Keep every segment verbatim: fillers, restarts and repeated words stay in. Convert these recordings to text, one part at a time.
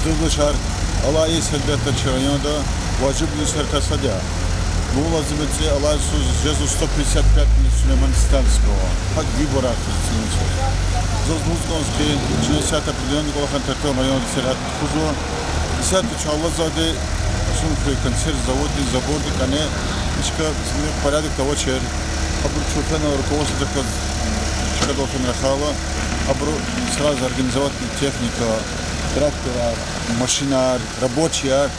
Юлдашар, алай йис гьелбетда чи районда важиблу йисарикай сад я. Лугьун лазим я, алай йисуз жезва сто пятьдесят пятилетие Сулейман-Стальского. ГьакӀ выборар физ цӀийи йисуз. Заз лугьуз кӀанзава хьи, чна исятда определённый кӀвалахар территория районда сергьят тухузва. Исятда чун алазвайди, чун хьи консервный заводдин забордик кӀане, и чка порядокда авачир. Абуру чун фена руководстводихъ галаз чкадал фена рахайла, абуру сразу организовать авуна техника, тракторар, машинар, рабочияр.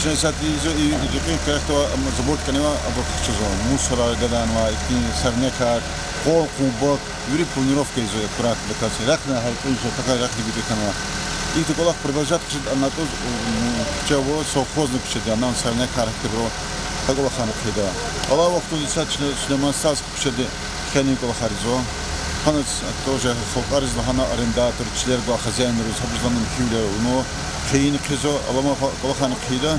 Чна исятда ийизва, и, и рекьин къерехдавай, ам, забордик кӀанева, абур къахчузва. Мусорар гаданвай, ихьтин сорнякар, къван-къумбак, вири планировка ийизва аккуратно, так сказать, рехне гьал кьуьзва, пакай рехне гуьгъуьна хьанва. Ихьтин кӀвалах продолжать хъжеда, ана тӀуз, м, куьче ава, совхозный куьчеда, ана сорнякар ахьтинбуру, гьа кӀвалахарни хъийида. Алай вахтунда исятда чна Сулейман-Стальский куьчеда хьанвай кӀвалахар ийизва. Гьана тоже халкьариз лагьана, арендатор, чилер гвай хозяинриз, гьабуруз лагьана михьивилер авуна, хьайини хъийизва, алама кӀвалахарни хъийида.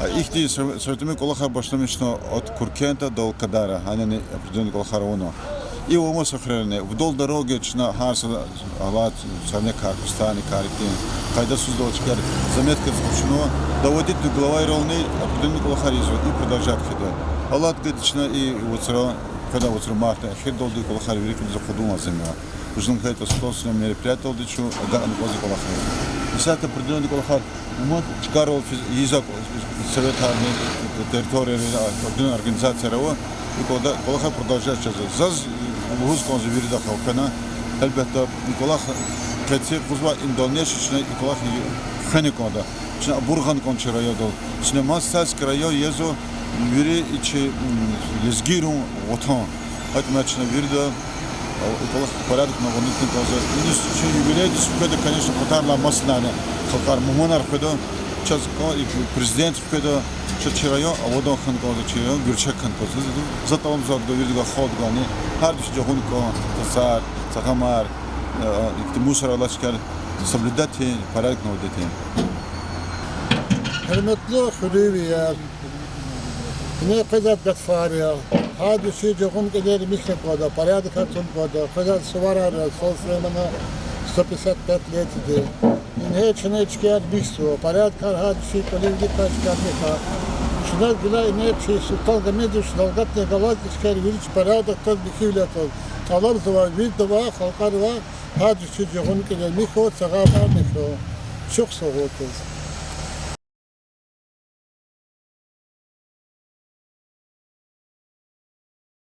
А ихьтин сов-, современный кӀвалахар башламишна от Куркента до Кадара, гьанани определённый кӀвалахар авуна. И ва маса хуьрерани, вдоль дороги чна гьар са алай сорнякар, кустарникар, ихьтин къайдасуздал чкаяр заметкадиз къачуна, доводить до главайрални определённый кӀвалахар ийизва, и продолжать хъийида. Алад гайитӀа чна и вацра, къведай вацра мартдин эхирдалди кӀвалахар вири кьилиз акъудун лазим я. Вуж лагьайтӀа сто мероприятиедалди чун агакьна кӀанзава кӀвалахар. Исятда определённый кӀвалахар, умуд чкайрал физ-, ийизвай советарни, территорияри, отдельный организацияр ава, и кӀвалахар продолжать жезва. Заз лугьуз кӀанзава виридахъ галкӀана, гьелбетда, и кӀвалах къеци къвезвай, им дальнейший чна и кӀвалах хвена кӀанда. Чна абур гъана кӀанда чи райондал. Сулейман-Стальский район язва вири и чи, м, лезгийрин ватан. Гьакӏ хьайила чна вирида, а, и кӀвалах порядокна авуна кӀанзава. Иниз чи юбилейдиз хкведа, конечно, патарилай масанани халкьар, мугьманар хкведа, чаз кӀан и президент хкведа, чаз чи район авадан хьана кӀанзава, чи район гуьрчег хьана кӀанзава. За тӀалабзава вирида, халкьдани, гьар дуьз жагъуна кӀан, цацар, цагъамар, э, ихьтин мусор алай чкаяр соблюдать, порядок наводить. Гьуьрметлу хуьруьнвияр, ингье къвезвай гатфар я, гьар дуьз жагъуна кӀанзавайди михьна кӀанда, порядокар туна кӀанда, къвезвай суварар я, Сулеймана сто пятьдесят пятилетиеди. Ингье чна чкаяр михьзава, порядокар гьар дуьз кӀвале виликай чкаяр михьда. Чна гила ингье чи Султангьамидович далгатна галаз и чкаяр вири порядокдал, михьивилелди. ТӀалабзава виридавай, халкьаривай, гьар дуьз жагъуна кӀанзавайди михьун, цагъамар михьун. Чухсагъул хьиз.